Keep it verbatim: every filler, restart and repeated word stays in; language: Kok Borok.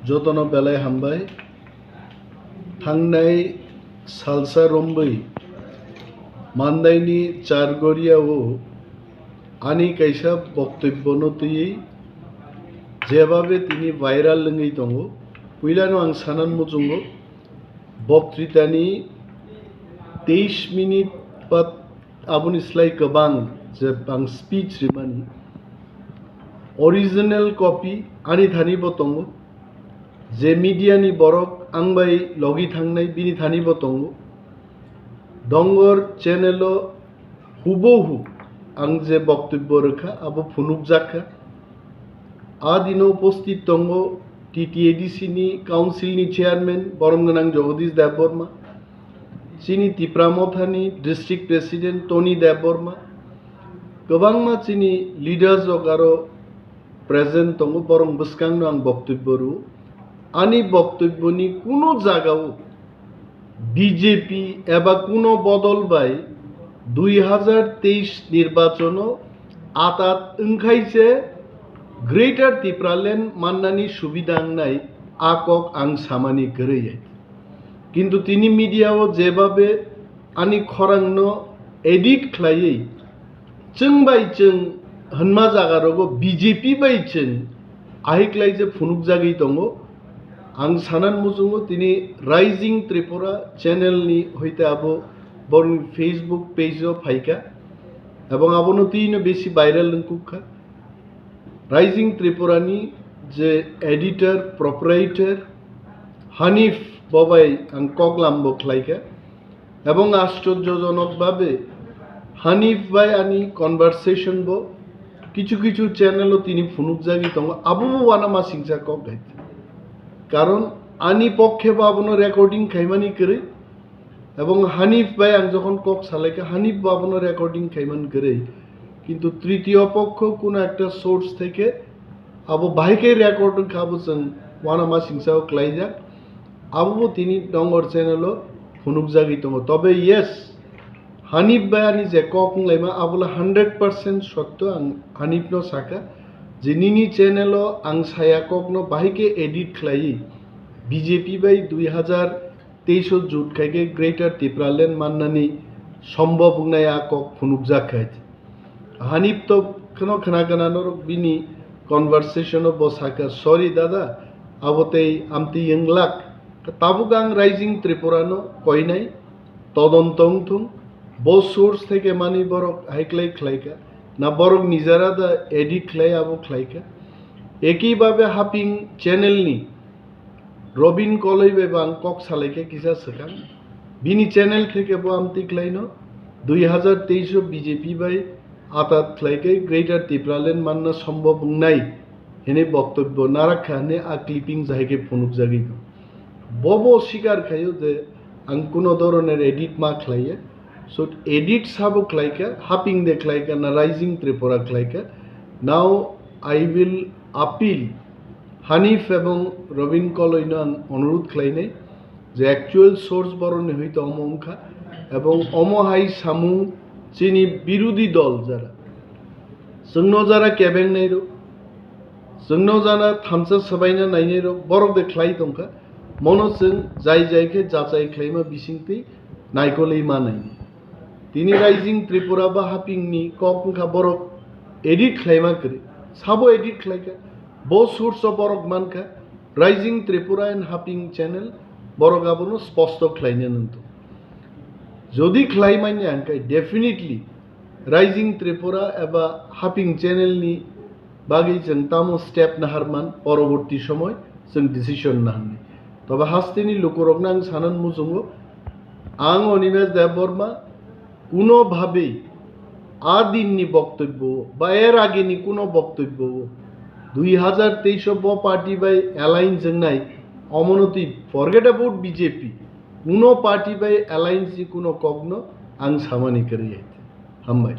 Jotono belai hambai. Thangnai salsa romwi mandaini Chargoria o ani kaisa boktobbono twiwi jebabe tini viral wngwi tongo. Puilano ang sanan muchungo, boktritani teis minute ba aboni slai kwbang je ang speech rimani, original copy ani thani bo tongo. Je media ni borok ang bai logi thangnai, bini thani bo tongo. Dongor channel o hubohu ang je boktobbo rwkha, abo phunukjak kha. A dino upasthit tongo T T A D C ni council ni chairman borom gwnang Jagadish Debbarma, chini Tipra Motha ni district president Tony Debbarma, kwbangma chini leaders rok aro present tongo, borok bwskangno ang boktobbo rwo. Ani boktobboni kuno jagao B J P eba kuno bodol bai dui hazar teis nirbachono atat wngkhai se Greater Tipraland mannani subida wngnai a kok ang samani kwrwi. Kintu tini media o jebabe ani khorangno edit khlaiwi chwng bai chwng hwnma jaga rogo B J P bai chwng ahiklai je phunukjagwi tongo. Ang sanan muchungo tini Rising Tripura channel ni hoite abo borni Facebook page o phaikha, ebong abono twino besi viral wngkukha. Rising Tripura ni je editor, proprietor Hanif bobai ang koklam bo khlaikha. Ebong aschorjojonok babe Hanif bai ani conversation bo kichu kichu channel o tini phunukjagwi tongo, abo bo uanamasingcha kok hai. Karon ani pokkhe bo abono recording khaimani kwrwi, ebong Hanif bai ang jokhon kok salaikha, Hanif bo abono recording khaiman kwrwi, kintu tritiyo pokkho kuno ekta source theke abo bahai khe record wngkha, abo chwng uanamasingcha o klaijak. Abo bo tini Dongor channel o phunukjagwi tongo. Tobe yes, Hanif bai ani je kok wnglaima, abola hundred percent sotto. Ang Hanif no sakha je nini channel o ang saya kokno bahai khe edit khlaiwi B J P bai dui hazar teis o jut khai khe Greater Tipraland mannani sombhob wngnai a kok phunukjak khai. Hanif to kheno khna gana norok bini conversation o bo sakha, "Sorry dada, abo tei amtwi wnglak." Tabuk ang Rising Tripura no koinai, todonto wngthung, bo source theke mani borok haiklai khlaikha, na borok nijera da edit khlai abo khlaikha. Eki babe Haping channel ni Robin Koloi bai bo ang kok salaikha kisa swkang. Bini channel theke bo amtwi khlaino dui hazar teis o B J P bai atat khlaikhe Greater Tipraland manna sombhob wngnai hwnwi boktobbo narakha hwnwi a clipping jahai khe phunukjagwi bo. Bo bo sikar khaio je ang kuno doroner edit ma khlaiya. So edit sabo khlaikha, Haping de khlaikha na Rising Tripura khlaikha. Now I will appeal Hanif ebong Robin Koloino ang onurodh khlainai je actual source boroni hoito omo wngkha, ebong omo hai samung chini birodi dol jara chwngno jara kebeng nairok, chwngno jana thamsa swbaina nainairok borok de khlai tongkha, mono chwng jai jai khe jachai khlaima bisingtwi naikolwi manai. Tini Rising Tripura ba Haping ni kok wngkha borok edit khlaima kwrwi. Sabo edit khlaikha, bo source o borok mankha, Rising Tripura and Haping channel borok abono sposto khlaina nangtong. Jodi khlai manya hwnkhe definitely Rising Tripura eba Haping channel ni bagwi chwng tamo step naharman, poroborti somoy chwng decision naharni. Tobe hasteni lukurokno ang sanan muchungo, ang Animesh Debbarma kuno bhabe a dinni boktobbo ba er ageni kuno boktobbo dui hazar teis o bo party bai alliance wngnai, omonoti forget about B J P, kuno party bai alliance ni kuno kokno ang samani kwrwi. Hambai.